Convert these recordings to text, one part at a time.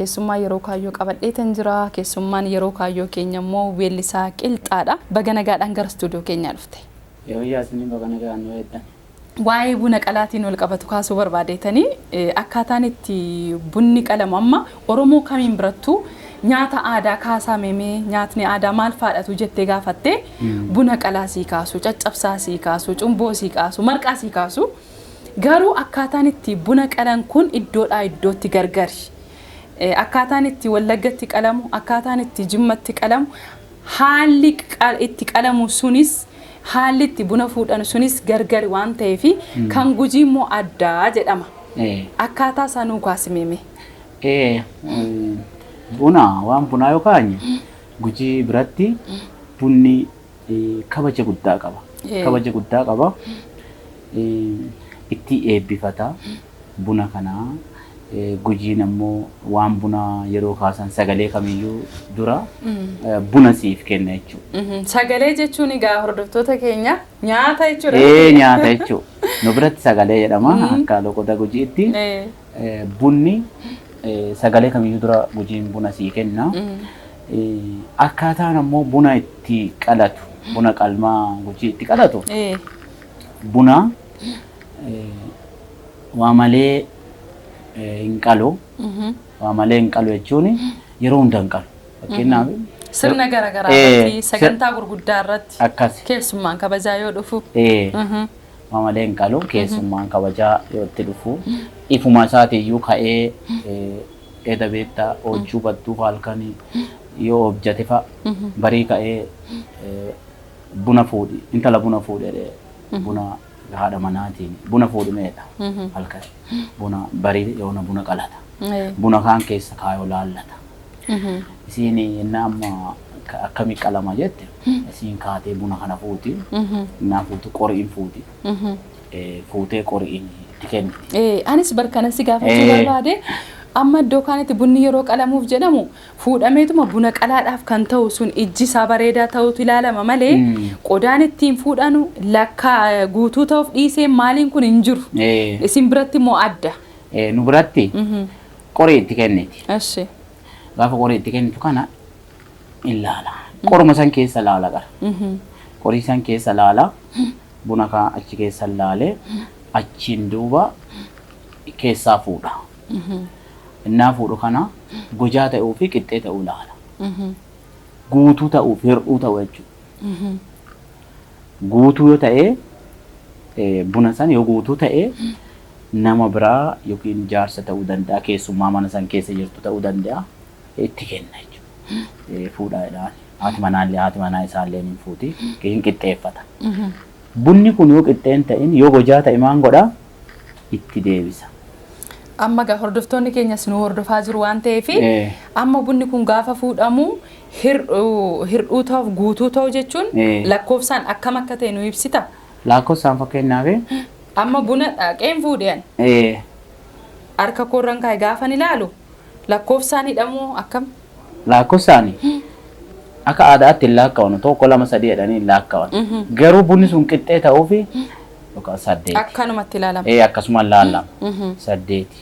Keessummaa yeroo kaayyoo qabadheetan jira. Keessummaan yeroo kaayyoo keenya immoo weellisaa Qilxaadha. Baga nagaadhaan gara istuudiyoo keenyaa dhufte. Yooyyaa, isin baga nagaan nu eegdan. Waa'ee buna qalaatiin wal qabatu kaasuu barbaadeetanii, akkaataan itti bunni qalamu amma Oromoo kamiin birattuu nyaata aadaa kaasaa meemee, nyaatni aadaa maal faadhatu jettee gaafattee, buna qalaa sii kaasu, caccabsaa sii kaasu, cumboo sii kaasu, marqaa sii kaasu. Garuu akkaataan itti buna qalan kun iddoodhaa iddootti gargari. Akkaataan itti Wallaggatti qalamu, akkaataan itti Jimmatti qalamu, haalli itti qalamu sunis, haalli itti buna fuudhan sunis gargari waan ta'eef, kan Gujii immoo addaa jedhama. Akkaataa isaa nuu kaasi meeme. Buna, waan bunaa yoo kaanye, Gujii biratti bunni kabaja guddaa qaba. Kabaja guddaa qaba. Itti eebbifata buna kanaa. Gujiin ammoo waan bunaa yeroo kaasan sagalee kamiyyuu dura buna siif kenna jechuudha. Sagalee jechuun egaa, hordoftoota keenya, nyaata jechuudha. Ee, nyaata jechuudha. Nu biratti sagalee jedhama akka loqoda Gujiitti. Bunni sagalee kamiyyuu dura Gujiin buna sii kenna. Akkaataan ammoo buna itti qalatu, buna qalmaa Gujii itti qalatu, buna waa malee hin qalu. Waa malee hin qalu jechuun yeroo hunda hin qalu. Fakkeenyaaf Sirna garaagaraa irratti, sagantaa gurguddaa irratti, akkas keessummaan kabajaa yoo dhufu. Waa malee hin qalu. Keessummaan kabajaa yoo itti dhufu, ifuma isaatiiyyuu ka'ee, eda beektaa hojjuu badduu halkanii yoo hojjate fa'a, barii ka'ee buna fuudhi, intala buna fuudhi jedhee, buna haadha manaatiin buna fuudhi meedha, halkan buna barii yoona buna qalata. Buna kaan keessa kaayoo laallata. Isiin innaa amma akkami qalama jette, isiin kaatee buna kana fuuti. Innaa fuutu qori'in fuuti. Fuutee qori'in itti kenniti. Anis barkanan si gaafachuu barbaade, amma iddoo kaanitti bunni yeroo qalamuuf jedhamu fuudhameetuma buna qalaadhaaf kan ta'u sun ijji isaa bareedaa ta'utu ilaalama malee, qodaan ittiin fuudhanu lakkaa guutuu ta'uuf dhiisee maaliin kun hin jiru. Isin biratti immoo adda. Nu biratti qorii itti kenniti. Eshi. Gaafa qorii itti kennitu kana in laala. Qoruma san keessa laala qara. Qorii san keessa laala. Buna kaa achi keessa laalee, achiin duuba keessaa fuudha. Innaa fuudhu kana gojaa ta'uu fi qixxee ta'uu laala. Guutuu ta'uu fi hir'uu ta'uu jechuudha. Guutuu yoo ta'e, buna san yoo guutuu ta'e, nama biraa yookiin jaarsa ta'uu danda'a, keessummaa mana san keessa jirtu ta'uu danda'a, itti kenna jechuudha. Fuudhaa jedhaan. Haati manaallee, haati manaa isaallee ni fuuti, hin qixxeeffata. Bunni kun yoo qixxee hin ta'in, yoo gojaa ta'e, maan godhaa? Itti deebisa. Amma gaa hordoftoonni keenyas nu hordofaa jiru waan ta'eef, amma bunni kun gaafa fuudhamu hir'uu ta'uuf guutuu ta'u jechuun lakkoofsaan akkam akka ta'e nu ibsita. Lakkoofsaan fakkeenyaaf Amma buna dhaqeen fuudhe, harka koorran kaa'e, gaafan ilaalu lakkoofsaan hidhamoo akkam? Lakkoofsaan akka aadaatti hin lakkaa'an, tokko, lama, sadii jedhanii hin lakkaa'an. Garuu bunni sun qixxee ta'uufi yookaan saddeeti. Akkanumatti ilaalama. Ee, akkasuma laalama. Saddeeti.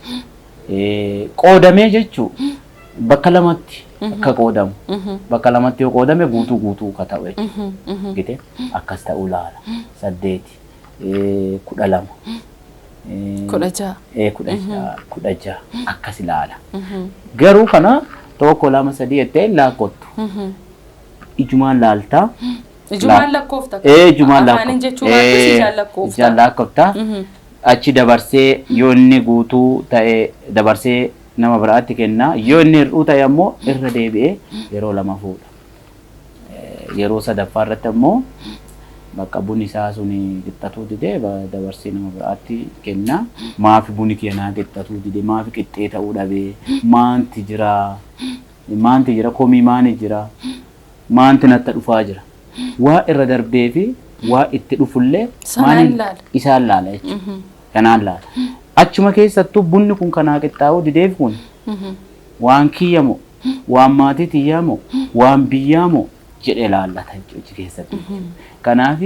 Qoodamee jechuu, bakka lamatti akka qoodamu. Bakka lamatti yoo qoodame guutuu guutuu ka ta'u jechuudha. Gite akkas ta'uu laala. Saddeeti. 12. 16. 16, 16 akkas ilaala. Garuu kana tokko, lama, sadii jettee hin laakkottu. Ijumaan laaltaa. Ijumaan lakkoofta. Ee, ijumaan Afaaniin jechuu baattus ijaan lakkoofta. Ijaan lakkoofta. Achi dabarsee yoo inni guutuu ta'e dabarsee nama biraatti kenna. Yoo inni hir'uu ta'e ammoo irra deebi'ee yeroo lama fuudha. Yeroo sadaffaa irratti ammoo bakka bunni isaa suni qixxatuu dide, dabarsee nama biraatti kenna. Maafi buni kiyya naa qixxatuu dide? Maafi qixxee ta'uu dhabee? Maanti jira? Maanti jira? Komii maani jira? Maanti natti dhufaa jira? Waa irra darbee fi waa itti dhufullee Sanaan laala. Isaan laala jechuudha. Kanaan laala. Achuma keessattuu bunni kun kanaa qixxaa'uu dideef kun waan kiyya moo, waan maatii tiyyaa moo, waan biyyaa moo jedhee laallata jechuudha achi keessatti. Kanaaf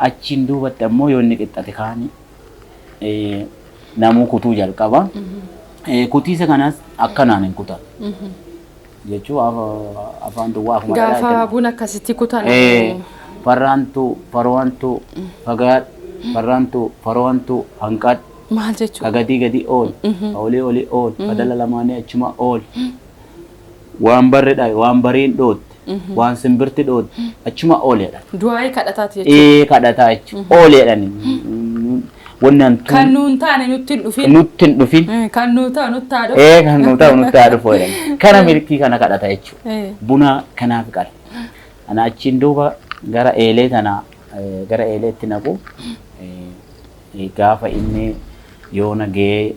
achiin duubatti ammoo yoo inni qixxate kaani namuu kutuu jalqaba. Kutiisa kanas akkanaan hin kutan. Jechuu afaan duwwaa akkuma dhalaa Gaafa kenna. buna akkasitti kutan. Farraantuu, farwaantuu, fagaadhu, farraantuu, farwaantuu, hanqadhu. Maal jechuudha? Ka gadii gadii ool, ka olii olii ool, ka dala lamaanii achuma ool. Waan barri dhabe, waan bariin dhootte, waan simbirti dhootte, achuma ool jedhan. Du'aayii kadhataati jechuudha. Kadhataa jechuudha. Ool jedhani. Wanni hantuun Kan nuun taane nutti hin dhufin. Nutti hin dhufin. Kan nuu ta'u nutti haa dhufu. Kan nuu ta'u nutti haa dhufu jedhan. Kana milkii kana kadhata jechuudha. Buna kanaaf qala. Ana achiin duuba gara eelee tana gara eeleetti naqu, gaafa inni yoona gahee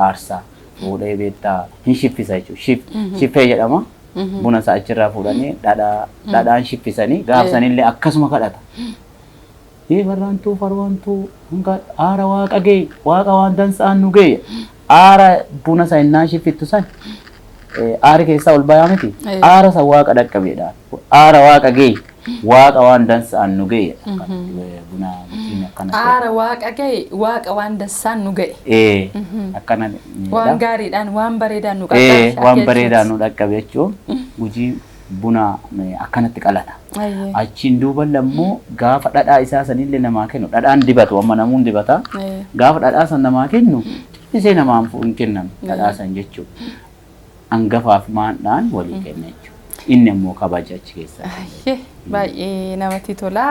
aarsaa fuudhee beektaa hin shiffisa jechuudha. Shiffee jedhama. Buna isaa achirraa fuudhanii dhadhaan shiffisanii gaafa sanillee akkasuma kadhata. Farraantuu, farwaantuu, hanga aara waaqa ga'e, waaqa waan dansaan nu ga'e, aara buna san innaa shiffittu san aari keessaa ol bayaa miti, aara san waaqa dhaqqabeedha, aara waaqa ga'e, waaqa waan dansaan nu ga'e, buna gujiin akkana ta'e. Aara waaqa ga'e, waaqa waan dansaan nu ga'e. Akkana. Waan gaariidhaan, waan bareedaan nu qaqqabe. Waan bareedaan nu dhaqqabe jechuun Gujii buna akkanatti qalata. Achiin duuba ammoo gaafa dhadhaa isaa sanillee namaa kennu, dhadhaan dibatu, amma namuun dibata. Gaafa dhadhaa san namaa kennu isee namaan hin kennan dhadhaa san jechuudha. Hangafaaf maandhaan walii kenna jechuudha. Inni ammoo kabaja achi keessaa. Baay'ee namatti tola.